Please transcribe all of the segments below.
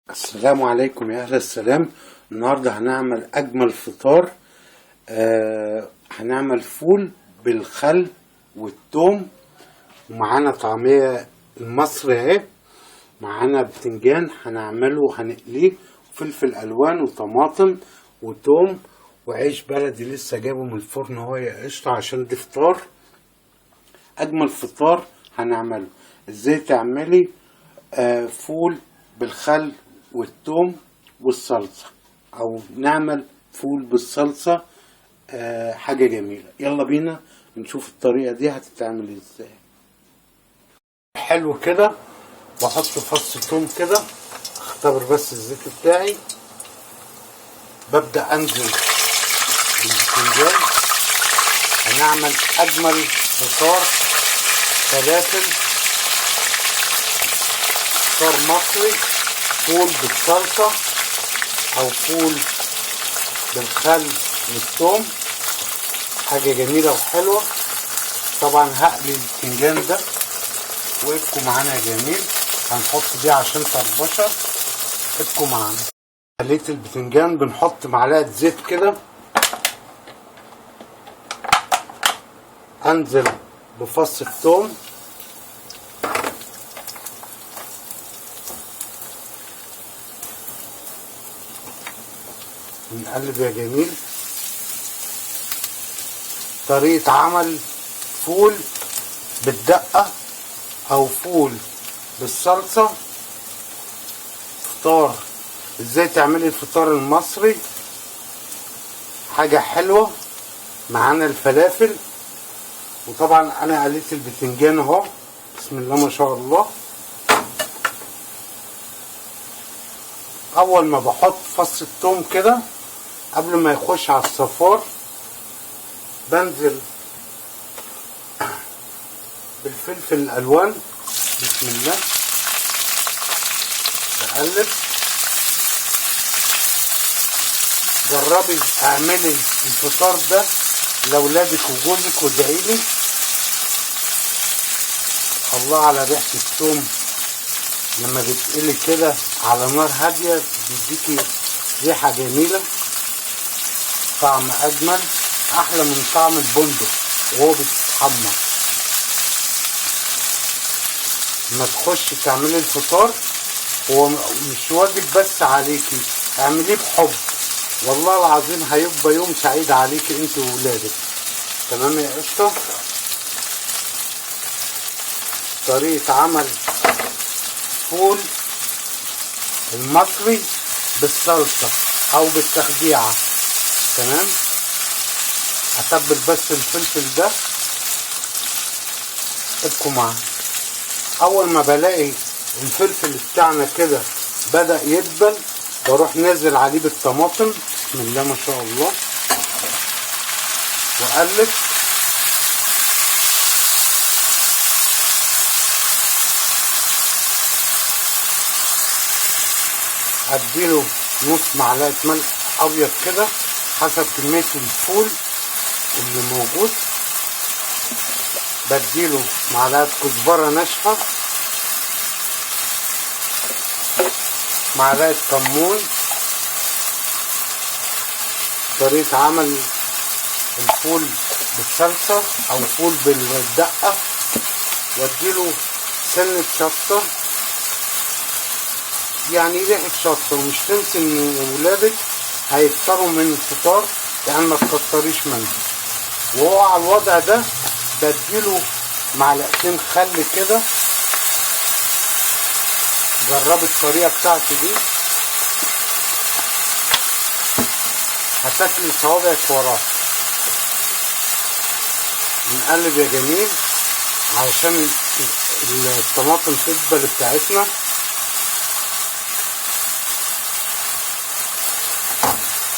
السلام عليكم يا أهل السلام. النهاردة هنعمل أجمل فطار. هنعمل فول بالخل والثوم، ومعانا طعمية المصري اهي، معانا بتنجان هنعمله وهنقليه، وفلفل ألوان وطماطم وثوم وعيش بلدي لسه جايبه من الفرن هو يا قشطة، عشان دي فطار. أجمل فطار هنعمله. ازاي تعملي فول بالخل والثوم والصلصة، او نعمل فول بالصلصة. حاجة جميلة. يلا بينا نشوف الطريقة دي هتتعمل ازاي. حلو كده، واحط فص ثوم كده، اختبر بس الزيت بتاعي. ببدأ انزل بالباذنجان. هنعمل اجمل فطار فلافل، فطار مصري، فول بالصلصة او فول بالخل والثوم. حاجة جميلة وحلوة. طبعا هقلي الباذنجان ده وابقوا معانا يا جميل. هنحط دي عشان طربشة، ابقوا معانا. قليت الباذنجان، بنحط معلقة زيت كده، انزل بفص الثوم، نقلب يا جميل. طريقة عمل فول بالدقة او فول بالصلصة، فطار. ازاي تعملي الفطار المصري، حاجة حلوة. معانا الفلافل، وطبعا انا قليت الباذنجان اهو، بسم الله ما شاء الله. اول ما بحط فص الثوم كده قبل ما يخش على الصفار، بنزل بالفلفل الالوان، بسم الله، بقلب. جربي اعملي الفطار ده لاولادك وجوزك وادعيلي. الله على ريحة الثوم لما بتقلي كده على نار هادية، بيديكي ريحة جميلة، طعم أجمل، أحلى من طعم البندق وهو بيتحمر. لما تخش تعملي الفطار، هو مش واجب بس عليكي، اعمليه بحب، والله العظيم هيبقى يوم سعيد عليكي انت وولادك. تمام يا قشطة. طريقة عمل فول المصري بالصلصة او بالتخديعة. تمام. اتبل بس الفلفل ده، ابقوا معايا. اول ما بلاقي الفلفل بتاعنا كده بدأ يدبل، بروح نازل عليه بالطماطم، بسم الله ما شاء الله، واقلب. اديله نص معلقة ملح ابيض كده حسب كمية الفول اللي موجود. بديله معلقة كزبرة ناشفة، معلقة كمون. طريقة عمل الفول بالصلصة او فول بالدقة. واديله سنة شطة، يعني ريحة شطة. ومش تنسي ان ولادك هيفطروا من الفطار، يعني ما تكتريش منه. وهو على الوضع ده بديله معلقتين خل كده. جربي الطريقة بتاعتي دي، هتاكلي صوابعك وراه. نقلب يا جميل علشان الطماطم تدبل بتاعتنا.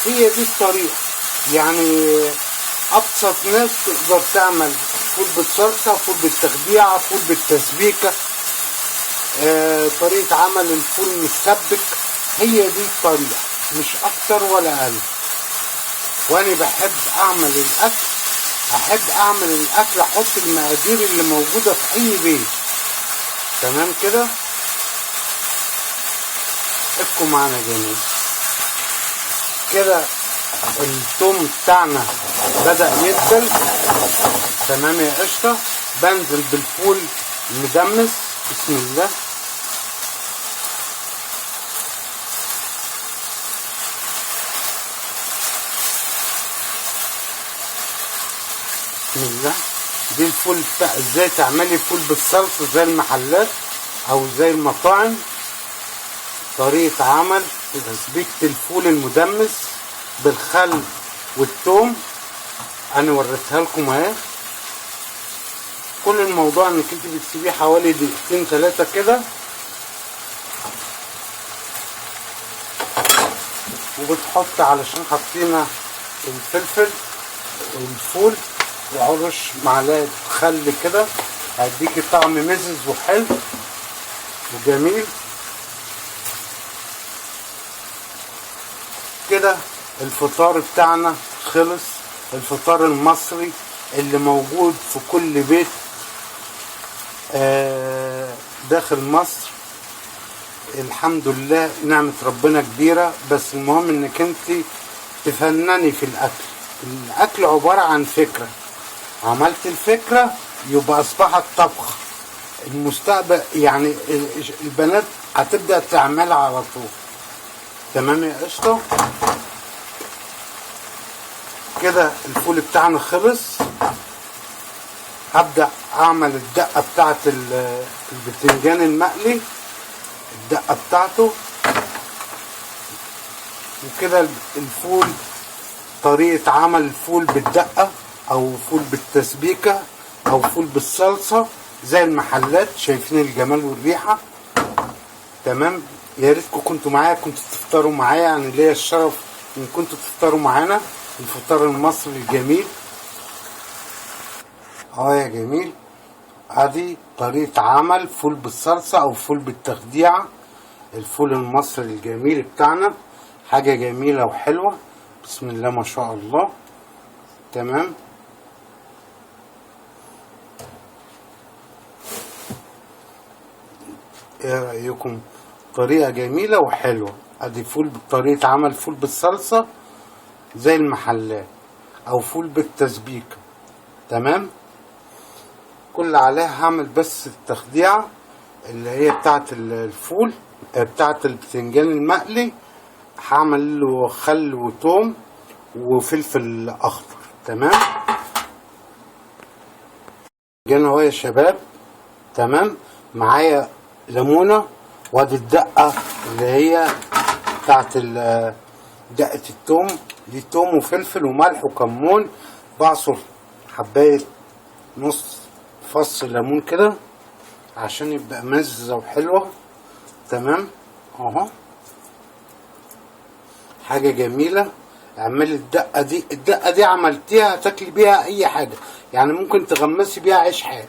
هي دي الطريقة، يعني أبسط ناس تقدر تعمل فول بالصلصة، فول بالتخديعة، فول بالتسبيكة، طريقة عمل الفول المسبك. هي دي الطريقة، مش أكتر ولا أقل. وأنا بحب أعمل الأكل، أحب أعمل الأكل، أحط المقادير اللي موجودة في أي بيت. تمام كده. ابقوا معانا يا جميل. كده التوم بتاعنا بدأ يدبل. تمام يا قشطة. بنزل بالفول المدمس، بسم الله. بسم الله. دي الفول بتاع ازاي تعملي فول بالصلصة زي المحلات او زي المطاعم. طريقة عمل تسبيكة الفول المدمس بالخل والثوم، انا وريتها لكم اهي. كل الموضوع انك انت بتسيبيه حوالي دقيقتين 3 كده، وبتحط علشان حطينا الفلفل والفول وعرش معلقه خل كده، هيديكي طعم مزز وحلو وجميل كده. الفطار بتاعنا خلص، الفطار المصري اللي موجود في كل بيت داخل مصر. الحمد لله نعمة ربنا كبيرة، بس المهم انك انت تفنني في الاكل. الاكل عبارة عن فكرة، عملت الفكرة يبقى اصبحت طبخ. المستقبل يعني البنات هتبدأ تعملها على طول. تمام يا قشطة. كده الفول بتاعنا خلص. هبدأ اعمل الدقة بتاعت البتنجان المقلي، الدقة بتاعته. وكده الفول، طريقة عمل الفول بالدقة او فول بالتسبيكة او فول بالصلصة زي المحلات. شايفين الجمال والريحة؟ تمام. يا ريتكم كنتوا معايا، كنتوا تفطروا معايا، يعني ليا الشرف ان كنتوا تفطروا معانا الفطار المصري الجميل. اهو يا جميل، ادي طريقة عمل فول بالصلصة او فول بالتخديعة، الفول المصري الجميل بتاعنا. حاجة جميلة وحلوة، بسم الله ما شاء الله. تمام. ايه رأيكم؟ طريقة جميلة وحلوة. ادي فول، طريقة عمل فول بالصلصة زي المحلات او فول بالتسبيكة. تمام. كل عليها هعمل بس التخديعة اللي هي بتاعت الفول، بتاعت البتنجان المقلي. هعمل له خل وتوم وفلفل اخضر. تمام. جانا اهو يا شباب. تمام. معايا ليمونه، وادي الدقة اللي هي بتاعت دقه التوم دي، توم وفلفل وملح وكمون. بعصر حبايه نص فص ليمون كده عشان يبقى مزه وحلوه. تمام اهو، حاجة جميلة. اعملي الدقة دي، الدقة دي عملتيها تاكلي بيها اي حاجة، يعني ممكن تغمسي بيها عيش حاف.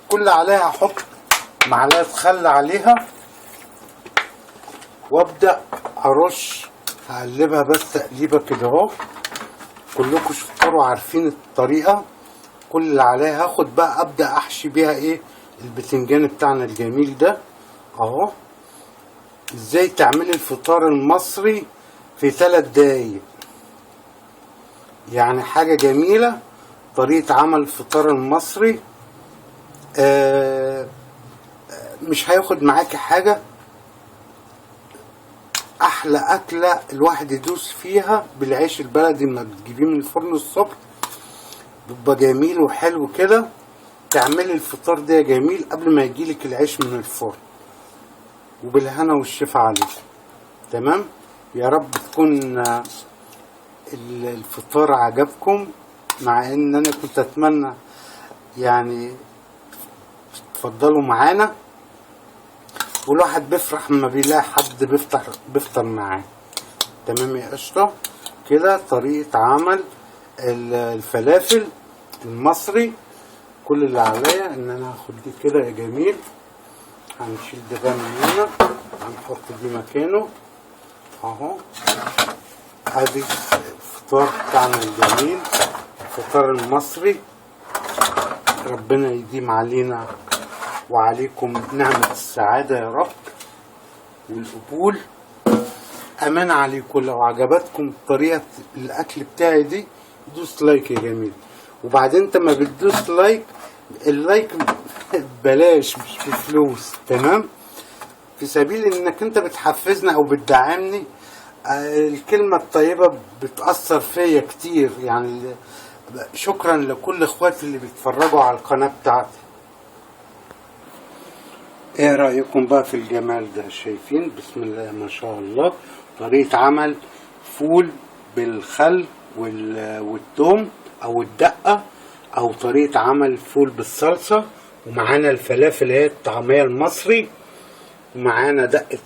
كل عليها احط معلقه خل عليها وابدا ارش، هقلبها بس تقليبه كده اهو. كلكم شطار وعارفين الطريقة. كل اللي عليها هاخد بقى ابدا احشي بيها ايه البتنجان بتاعنا الجميل ده اهو. ازاي تعملي الفطار المصري في 3 دقايق، يعني حاجة جميلة. طريقه عمل الفطار المصري مش هياخد معاكي حاجة. احلى اكله الواحد يدوس فيها بالعيش البلدي لما بتجيبيه من الفرن الصبح، بيبقى جميل وحلو كده. تعملي الفطار ده يا جميل قبل ما يجيلك العيش من الفرن، وبالهنا والشفا عليكم. تمام. يا رب تكون الفطار عجبكم، مع ان انا كنت اتمنى يعني تفضلوا معانا. والواحد بيفرح لما بيلاقي حد بيفطر معاه. تمام يا قشطه. كده طريقه عمل الفلافل المصري. كل اللي عليا ان انا هاخد دي كده يا جميل، هنشيل ده بقى من هنا، هنحط دي مكانه اهو. ادي الفطار بتاعنا الجميل، الفطار المصري. ربنا يديم علينا وعليكم نعمة السعادة يا رب والقبول. امان عليكم لو عجبتكم طريقه الاكل بتاعي دي دوس like يا جميل. وبعدين انت ما بتدوس like، ال like ببلاش مش بفلوس، تمام؟ في سبيل انك انت بتحفزني او بتدعمني. الكلمة الطيبة بتأثر فيا كتير يعني. شكرا لكل اخواتي اللي بيتفرجوا على القناة بتاعتي. ايه رأيكم بقى في الجمال ده؟ شايفين؟ بسم الله ما شاء الله. طريقة عمل فول بالخل والثوم او الدقة، او طريقة عمل فول بالصلصة، ومعانا الفلافل هي الطعمية المصري، ومعانا دقة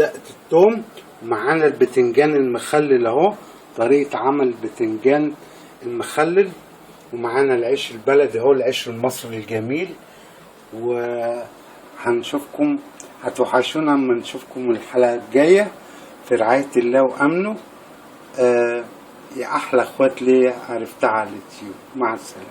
الثوم، ومعانا البتنجان المخلل اهو، طريقة عمل البتنجان المخلل، ومعانا العيش البلدي اهو، العيش المصري الجميل. وهنشوفكم، هتوحشونا اما نشوفكم الحلقة الجاية في رعاية الله وأمنه. يا أحلى أخوات ليا عرفتها على اليوتيوب. مع السلامة.